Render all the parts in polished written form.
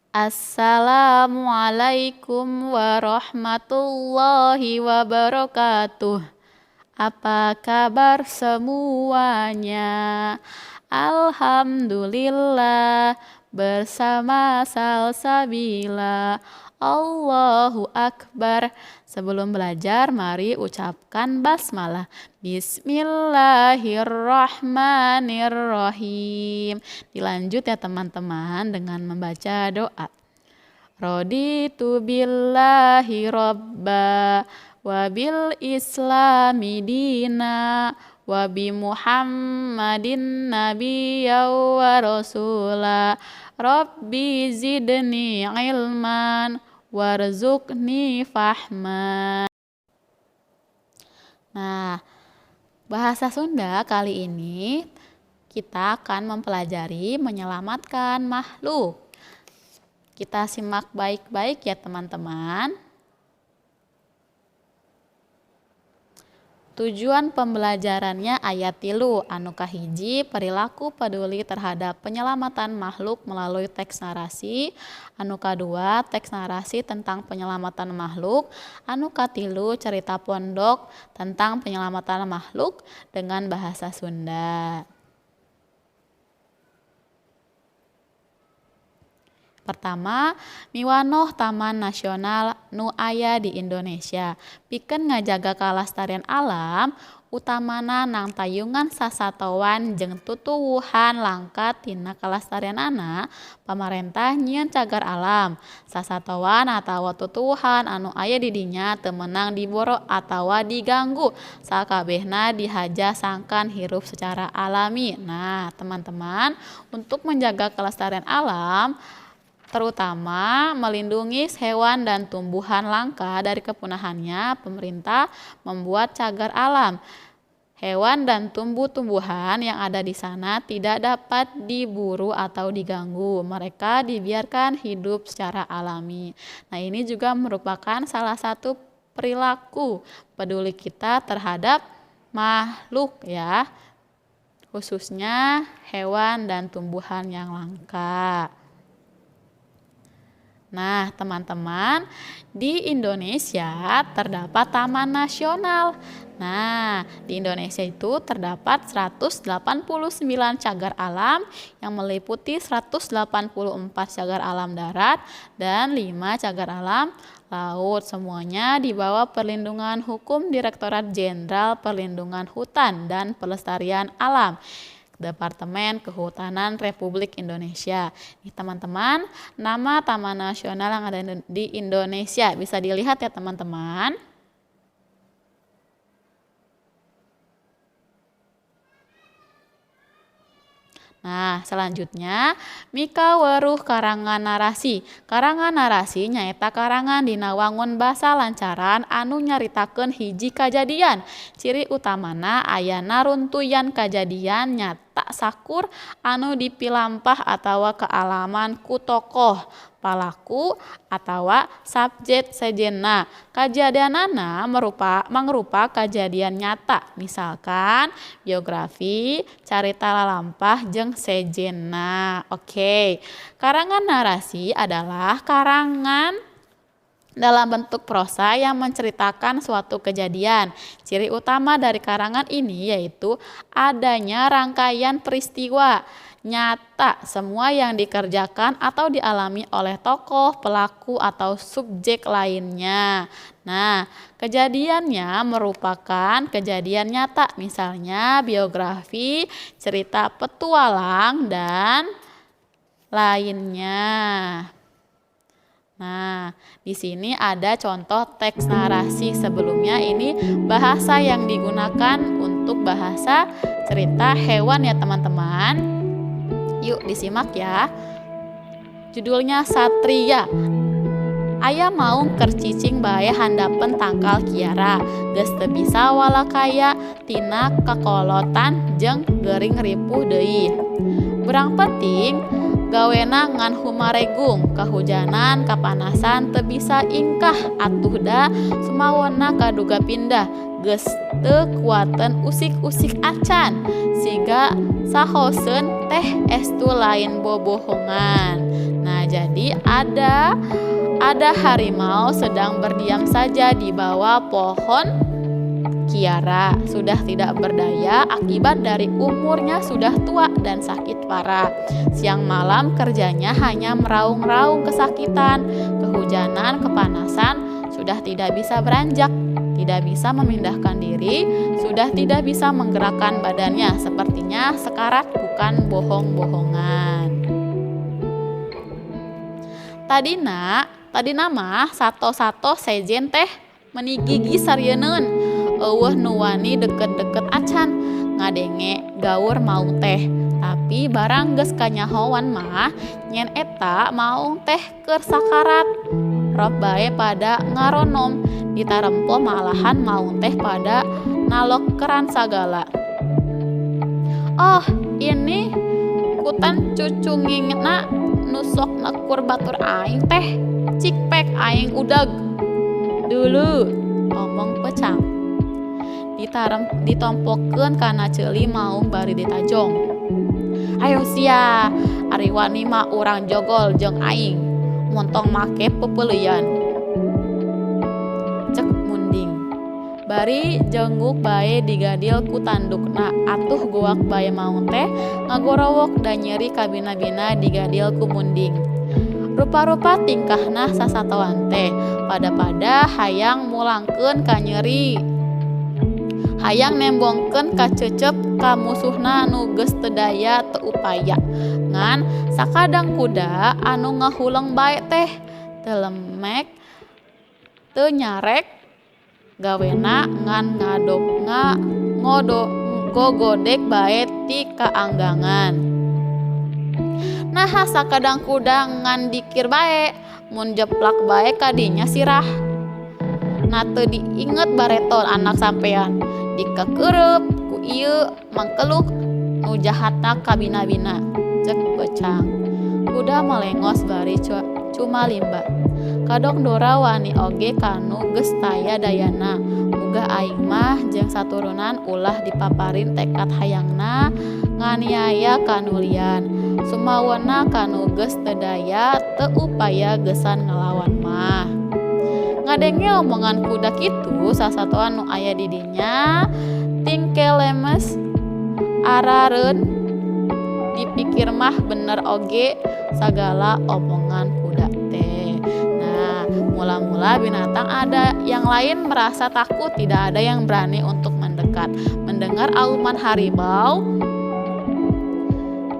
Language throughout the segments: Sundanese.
Assalamualaikum warahmatullahi wabarakatuh. Apa kabar semuanya? Alhamdulillah, bersama Salsabila. Allahu Akbar. Sebelum belajar, mari ucapkan basmalah. Bismillahirrahmanirrahim. Dilanjut ya teman-teman dengan membaca doa. Raditu billahi robba wabil islami dina wa bi Muhammadin nabiyya wa rasula. Rabbi zidni ilman warzuqni fahman. Nah, bahasa Sunda kali ini kita akan mempelajari menyelamatkan makhluk. Kita simak baik-baik ya teman-teman. Tujuan pembelajarannya ayat 3, anu kahiji perilaku peduli terhadap penyelamatan makhluk melalui teks narasi, anu kadua teks narasi tentang penyelamatan makhluk, anu katilu cerita pondok tentang penyelamatan makhluk dengan bahasa Sunda. Pertama, miwanoh Taman Nasional nu aya di Indonesia. Pikeun ngajaga kalastarian alam, utamana nangtayungan sasatoan jeung tutuwuhan langka tina kalastarianana, pamarentah nyieun cagar alam. Sasatoan atawa tutuwuhan anu aya di dinya teu meunang diboro atawa diganggu, sakabehna dihaja sangkan hirup secara alami. Nah, teman-teman, untuk menjaga kelestarian alam, terutama melindungi hewan dan tumbuhan langka dari kepunahannya, pemerintah membuat cagar alam. Hewan dan tumbuh-tumbuhan yang ada di sana tidak dapat diburu atau diganggu. Mereka dibiarkan hidup secara alami. Nah, ini juga merupakan salah satu perilaku peduli kita terhadap makhluk ya, khususnya hewan dan tumbuhan yang langka. Nah, teman-teman, di Indonesia terdapat taman nasional. Nah, di Indonesia itu terdapat 189 cagar alam yang meliputi 184 cagar alam darat dan 5 cagar alam laut. Semuanya di bawah perlindungan hukum Direktorat Jenderal Perlindungan Hutan dan Pelestarian Alam, Departemen Kehutanan Republik Indonesia. Nih teman-teman, nama Taman Nasional yang ada di Indonesia bisa dilihat ya teman-teman. Nah, selanjutnya mikaweruh karangan narasi. Karangan narasi nyaeta karangan dina wangun basa lancaran anu nyaritakeun hiji kajadian. Ciri utamana ayana runtuyan kajadian nyata sakur anu dipilampah atawa kaalaman ku tokoh, palaku atawa subjek sejenna. Kajadianana mangrupa kajadian nyata, misalkan biografi, carita lalampah jeung sejenna. Oke, karangan narasi adalah karangan dalam bentuk prosa yang menceritakan suatu kejadian. Ciri utama dari karangan ini yaitu adanya rangkaian peristiwa nyata, semua yang dikerjakan atau dialami oleh tokoh, pelaku, atau subjek lainnya. Nah, kejadiannya merupakan kejadian nyata, misalnya biografi, cerita petualang, dan lainnya. Nah, di sini ada contoh teks narasi. Sebelumnya ini bahasa yang digunakan untuk bahasa cerita hewan ya teman-teman. Yuk disimak ya. Judulnya Satria. Aya maung keur cicing bae handapeun tangkal kiara, geus teu bisa walakaya tina kakolotan jeung gering ripuh deui. Berang penting gawena ngan humaregung, kahujanan kapanasan teu bisa ingkah atuh da sumawona kaduga pindah, geus teu kuateun usik-usik acan, siga sahoseun teh estu lain bobohongan. Nah, jadi ada harimau sedang berdiam saja di bawah pohon kiara, sudah tidak berdaya akibat dari umurnya sudah tua dan sakit parah. Siang malam kerjanya hanya meraung-raung kesakitan, kehujanan, kepanasan, sudah tidak bisa beranjak, tidak bisa memindahkan diri, sudah tidak bisa menggerakkan badannya, sepertinya sekarat bukan bohong-bohongan. Tadina mah sato-sato sejen teh meni gigi sarieun. Eueuh nu wani deket-deket acan ngadenge gaur maung teh, tapi barang geus kanyahoan mah nyen eta maung teh keur sakarat. Rob bae pada ngaronom, ditarempo malahan maung teh pada nalokeran sagala. Oh, ini kutan cucungingna nu sok nekur batur aing teh, cikpek aing udag dulu, omong pecang. Ditompokeun kana ceuli maung bari ditajong. Ayo sia, ari wani mah urang jogol jeung aing, montong make pepeulian, cek munding. Bari jengguk bae digadil ku tandukna, atuh goak bae maung teh ngagorowok da nyeri kabina-bina digadil ku munding. Rupa-rupa tingkahna sasatoan teh, pada-pada hayang mulangkeun ka nyeri, hayang nembongkeun kacecep ka musuhna nu geus teu daya teu upaya. Ngan sakadang kuda anu ngahuleng bae teh teu lemek teu nyarek gawena ngan ngadog ngodo gogodek bae ti kaanggangan. Naha sakadang kuda ngan dikir bae mun jeplak bae kadinya sirah. Na teu diinget bareton anak sampean dikekeureub ku ieu mangkeluk nu jahatna kabina-bina, cek pecang. Kuda melengos bari cumalimba. Kadong dora wani oge kanu geus taya dayana. Muga aing mah jeung saturunan ulah dipaparin tekad hayangna nganiaya kanulian. Sumawena kanu geus teu daya teu upaya geusan ngelawan mah. Ngadenge omongan kuda kitu, sasatoan nu aya di dinya tingkelemes arareun, dipikir mah bener oge sagala omongan kuda teh. Nah, mula-mula binatang ada yang lain merasa takut, tidak ada yang berani untuk mendekat. Mendengar auman harimau,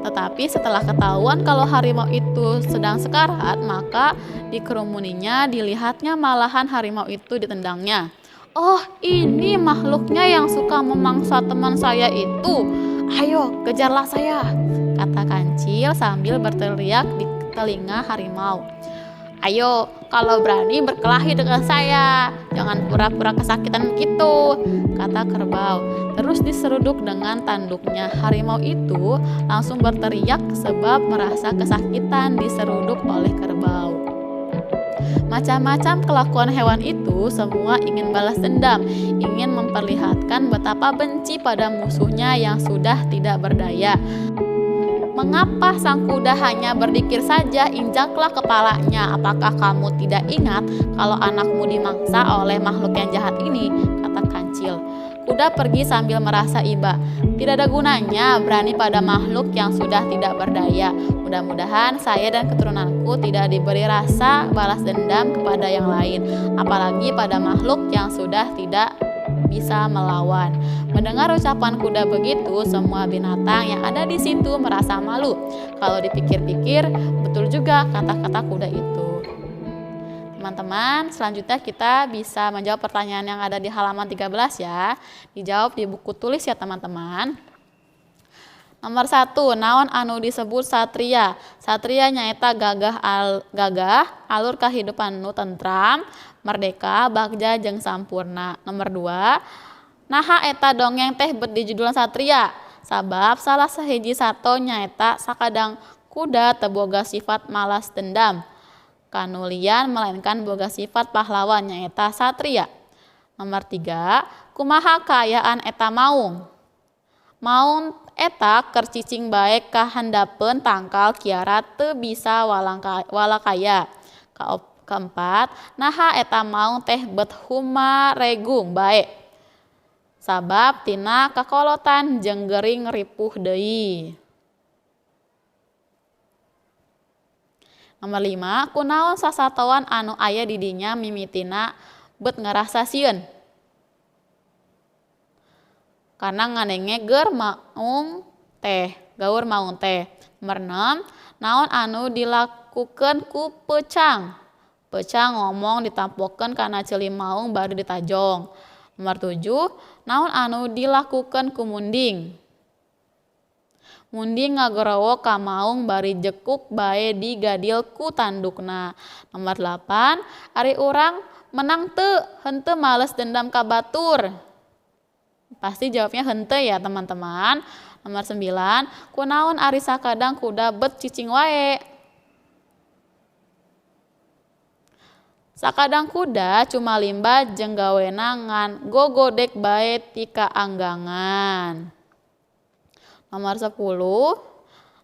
tetapi setelah ketahuan kalau harimau itu sedang sekarat, maka dikerumuninya, dilihatnya malahan harimau itu ditendangnya. Oh, ini makhluknya yang suka memangsa teman saya itu. Ayo, kejarlah saya, kata kancil sambil berteriak di telinga harimau. Ayo, kalau berani berkelahi dengan saya, jangan pura-pura kesakitan begitu, kata kerbau. Terus diseruduk dengan tanduknya. Harimau itu langsung berteriak sebab merasa kesakitan diseruduk oleh kerbau. Macam-macam kelakuan hewan itu semua ingin balas dendam, ingin memperlihatkan betapa benci pada musuhnya yang sudah tidak berdaya. Mengapa sang kuda hanya berdikir saja, injaklah kepalanya. Apakah kamu tidak ingat kalau anakmu dimangsa oleh makhluk yang jahat ini? Kata kancil. Kuda pergi sambil merasa iba. Tidak ada gunanya berani pada makhluk yang sudah tidak berdaya. Mudah-mudahan saya dan keturunanku tidak diberi rasa balas dendam kepada yang lain, apalagi pada makhluk yang sudah tidak bisa melawan. Mendengar ucapan kuda begitu, semua binatang yang ada di situ merasa malu. Kalau dipikir-pikir, betul juga kata-kata kuda itu. Teman-teman, selanjutnya kita bisa menjawab pertanyaan yang ada di halaman 13 ya. Dijawab di buku tulis ya teman-teman. Nomor 1, naon anu disebut satria? Satria nyaeta gagah, alur kahidupan nu tentram, merdeka, bagja jeung sampurna. Nomor 2, naha eta dongeng teh bet di judulan satria? Sabab salah sahiji sato nyaeta sakadang kuda teu boga sifat malas dendam kanulian melainkan boga sifat pahlawan nyaeta satria. Nomor 3, kumaha kaayaan eta maung? Maung Eta keur cicing bae kahandapeun tangkal kiara teu bisa walakaya. Kaempat, naha eta maung teh bet humaregung bae sabab tina kakolotan jeung gering ripuh deui. Nomor 5, kunaon sasatoan anu aya di dinya mimitina bet ngarasa sieun? Karena ngadenge gaur maung teh. Nomor 6, naon anu dilakukeun ku peucang? Peucang ngomong ditampokeun kana ceuli maung bari ditajong. Nomor 7, naon anu dilakukeun ku munding? Munding ngagorowok ka maung bari jekuk bae digadil ku tandukna. Nomor 8, ari urang menang teu henteu males dendam ka batur? Pasti jawabnya henteu ya teman-teman. Nomor 9, kunaon ari sakadang kuda bet cicing wae? Sakadang kuda cumalimba jeung gawena ngan gogodek bae ti kaanggangan. Nomor 10,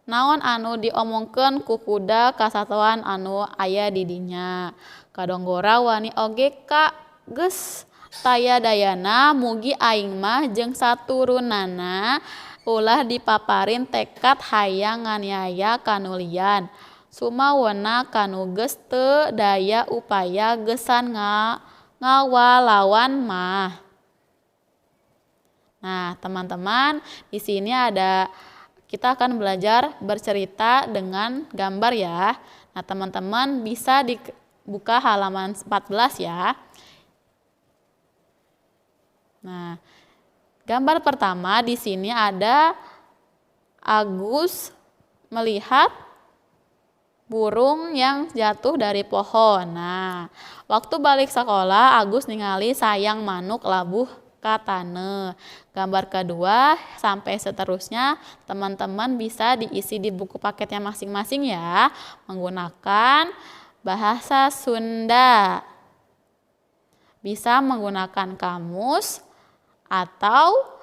naon anu diomongkeun ku kuda ka satoan anu aya di dinya? Kadonggora wani oge ka geus taya dayana mugi aing mah jeung saturunana ulah dipaparin tekad hayang nganiaya kanulian. Sumawena kanu geus teu daya upaya geusan ngawalawan mah. Nah, teman-teman, di sini ada kita akan belajar bercerita dengan gambar ya. Nah, teman-teman bisa dibuka halaman 14 ya. Nah, gambar pertama di sini ada Agus melihat burung yang jatuh dari pohon. Nah, waktu balik sekolah Agus ningali sayang manuk labuh ka taneuh. Gambar kedua sampai seterusnya teman-teman bisa diisi di buku paketnya masing-masing ya, menggunakan bahasa Sunda. Bisa menggunakan kamus atau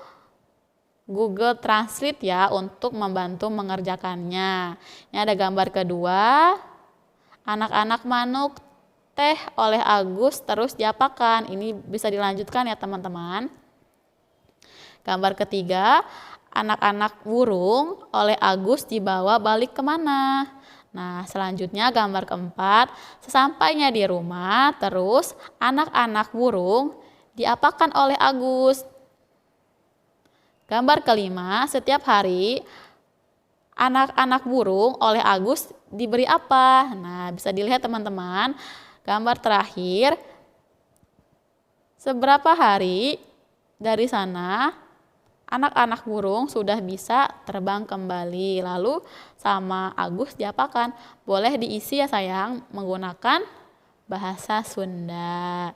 Google Translate ya untuk membantu mengerjakannya. Ini ada gambar kedua, anak-anak manuk teh oleh Agus terus diapakan? Ini bisa dilanjutkan ya teman-teman. Gambar ketiga, anak-anak burung oleh Agus dibawa balik kemana? Nah, selanjutnya gambar keempat, sesampainya di rumah terus anak-anak burung diapakan oleh Agus? Gambar kelima, setiap hari anak-anak burung oleh Agus diberi apa? Nah, bisa dilihat teman-teman. Gambar terakhir, seberapa hari dari sana anak-anak burung sudah bisa terbang kembali. Lalu sama Agus diapakan? Boleh diisi ya sayang menggunakan bahasa Sunda.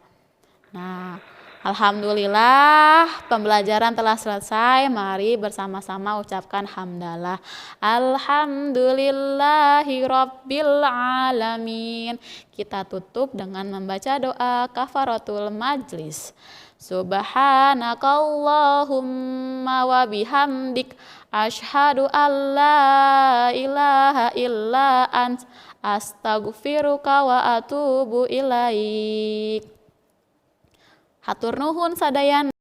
Nah, alhamdulillah pembelajaran telah selesai. Mari bersama-sama ucapkan hamdalah. Alhamdulillahirabbil alamin. Kita tutup dengan membaca doa kafaratul majlis. Subhanakallahumma wa bihamdik asyhadu an la ilaha illa ant astaghfiruka wa atubu ilaik. Hatur nuhun sadayana.